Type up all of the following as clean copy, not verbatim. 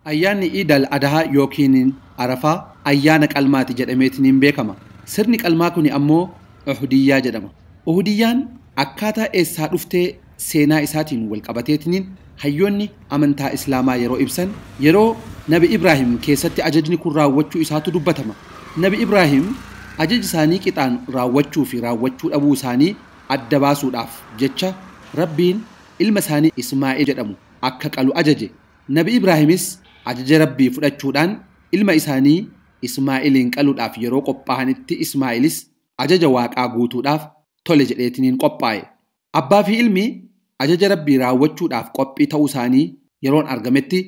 Ayyaanni Iid al-Adhaa yookiin Arafaa ayyaana qalmaati jedhameetiniin beekama. Sirni qalmaa kuni ammoo Uhudiyyaa jedhama. Uhudiyyaan akkaataa eessaa dhuftee seenaa isaatiin wal qabateetiniin hayyoonni amantaa Islaamaa yeroo ibsan yeroo Nabi Ibraahim keessatti ajajni kun raawwachuu isaatu dubbatama. Nabi Ibraahim ajaja isaanii qixaan raawwachuu fi raawwachuu dhabuu isaanii adda baasuudhaaf jecha Rabbiin ilma isaanii Ismaa'il jedhamu akka qalu ajaje. Nabi Ibraahimis ajaja Rabbii fudhachuudhaan ilma isaanii Ismaa'iliin qaluudhaaf yeroo qophaa'anitti Ismaa'ilis ajaja Waaqaa guutuudhaaf tole jedheetiniin qophaa'e. Abbaa fi ilmi ajaja Rabbii raawwachuudhaaf qophii ta'uu isaanii yeroon argametti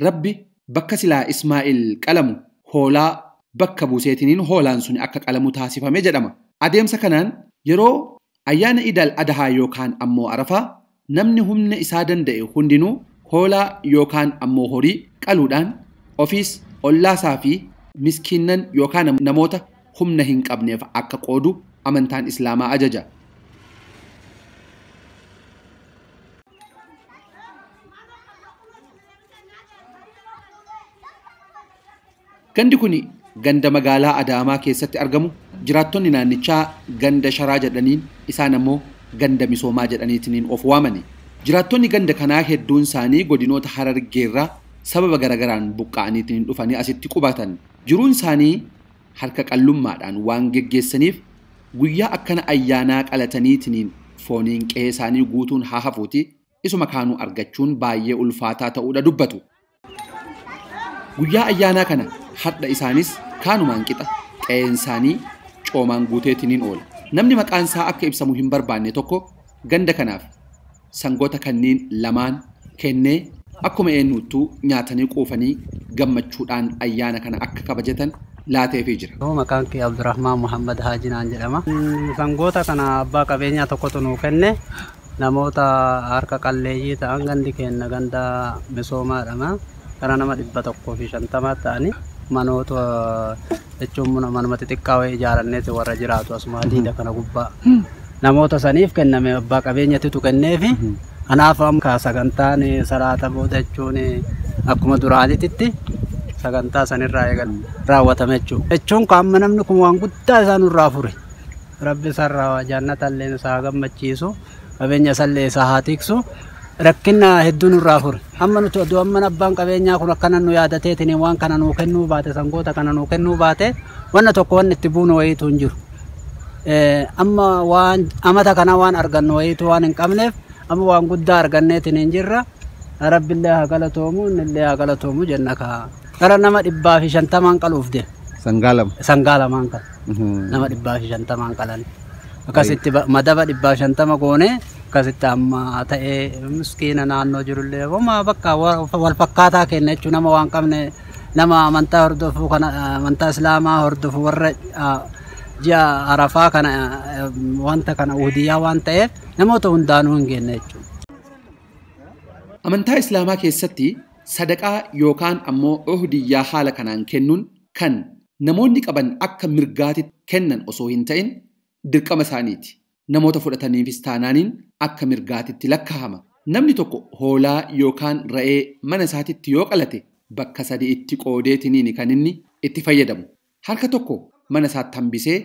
Rabbi bakka silaa Ismaa'il qalamu hoolaa bakka buuseetiniin hoolaan sun akka qalamu taasifame jedhama. Adeemsa kanaan yeroo ayyaana Iid al-Adhaa yookaan ammoo Arafaa namni humna isaa danda'e hundinuu hoolaa yookaan ammoo horii qaluudhaan ofiis ollaasaa fi miskiinnan yookaan namoota humna hin qabneef akka qoodu amantaan Islaamaa ajaja. Gandi kun ganda magaalaa Adaamaa keessatti argamu jiraattonni naannichaa ganda sharaa jedhaniin isaan ammoo ganda misoomaa jedhaniitiin of waamani. Jiraattonni ganda kanaa hedduun isaanii godinoota Harargeerraa sababa garagaraan buqqa'aniitiin dhufanii asitti qubatan. Jiruun isaanii harka qallummaadhaan waan geggeessaniif guyyaa akkana ayyaanaa qalataniitiin fooniin qe'ee isaanii guutuun haa hafuuti isuma kaanuu argachuun baay'ee ulfaataa ta'uudha dubbatu. Guyyaa ayyaanaa kana hadha isaanis kaanumaan qixa qe'een isaanii coomaan guuteetiniin oola. Namni maqaan isaa akka ibsamu hin barbaanne tokko ganda kanaaf sangoota kanneen lamaan kennee akkuma eenyuttuu nyaatanii quufanii gammachuudhaan ayyaana kana akka kabajatan laateefii jira. Maqaan kee Abdurrahmaan Muhammad Haajinaan jedhama. Sangoota kana abbaa qabeenyaa tokkotu nuu kenne namoota harka qalleeyyii ta'an gandi kenna ganda misoomaadhama. Kana nama 150 ta'anii manoota jechuun manuma xixiqqaa wayii ijaaranneeti warra jiraatu asuma diida kana gubbaa. Namoota saniif kenname abbaa qabeenyatitu kenneefi kanaaf amma sagantaan salaata booda jechuun akkuma duraanitti sagantaa sanirraa eegal raawwatame jechuudha. Jechuun qaama namni kun waan guddaa isaa nurraa fure. Rabbi sarraa jannatallee isaa gammachiisu qabeenya isallee isaa haa tiksu. Rakkina hedduu nurraa fure. Amma nuti oduu amma abbaan qabeenyaa kun akkana nu yaadateetiin waan kana nuu kennuu baate sangoota kana nuu kennuu baate wanna tokko wanni itti buunu wayiitu hin jiru. Amma waan amata kana waan argannu wayiitu waan hin qabneef amma waan guddaa arganneetiin hin jirra. Rabbillee haa galatoomu innillee haa galatoomu jenna kaa. Gara nama 150 qaluuf deema. Sangaa lama. Sangaa lamaan qala. Nama 150 qalan. Akkasitti madaba 150 goonee akkasitti amma ta'ee miskiina naannoo jirullee homaa bakka wal fakkaataa kenna jechuun nama waan qabne nama amantaa hordofu kana amantaa Islaamaa hordofu warra ji'a Arafaa kana wanta kana Uhudiyyaa waan ta'eef namoota hundaanuu hin genne jechuudha. Amantaa Islaamaa keessatti sadaqaa yookaan ammoo Uhudiyyaa haala kanaan kennuun kan namoonni qaban akka mirgaatti kennan osoo hin ta'in dirqama isaaniiti. Namoota fudhataniifis taanaaniin akka mirgaatitti lakkaa'ama. Namni tokko hoolaa yookaan re'ee mana isaatitti yoo qalate bakka sadi itti qoodeetiniin kan inni itti fayyadamu. Harka tokko mana isaatti hambisee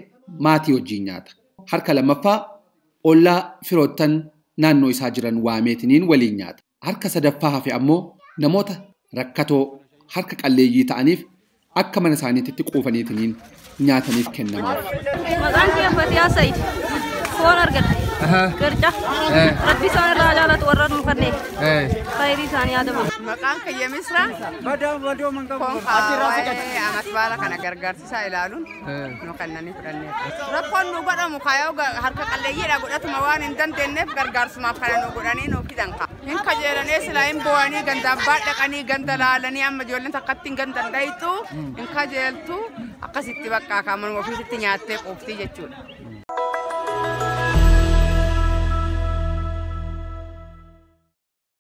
maatii wajjin nyaata. Harka lammaffaa ollaa firoottan naannoo isaa jiran waameetiniin waliin nyaata. Harka sadaffaa hafe ammoo namoota rakkatoo harka qalleeyyii ta'aniif akka mana isaaniitti quufaniitiniin nyaataniif kennamaaf. Maqaan kee Fatiyaa Sayid. Foon argadhe. Qirca. Rabbi isaan irraa jaalatu warra nu kennee. Khayrii isaanii haa dabalu. Maqaan kiyya Misra. Foon amas baala kana gargaarsisaa ilaaluun nu kennanii fudhanneef. Rakkoon nu godhamu kaayoo harka qalleeyyiidha godhatuma waan hin dandeenyeef gargaarsumaaf kana nu godhanii nu fidan ka. Hin kajeelanii silaa hin boo'anii ganda abbaa dhaqanii ganda laalanii amma ijoolleen takkatti hin ganda dhayitu hin kajeeltu akkasitti bakka kaa'aman ofiisitti nyaattee quuftii jechuudha.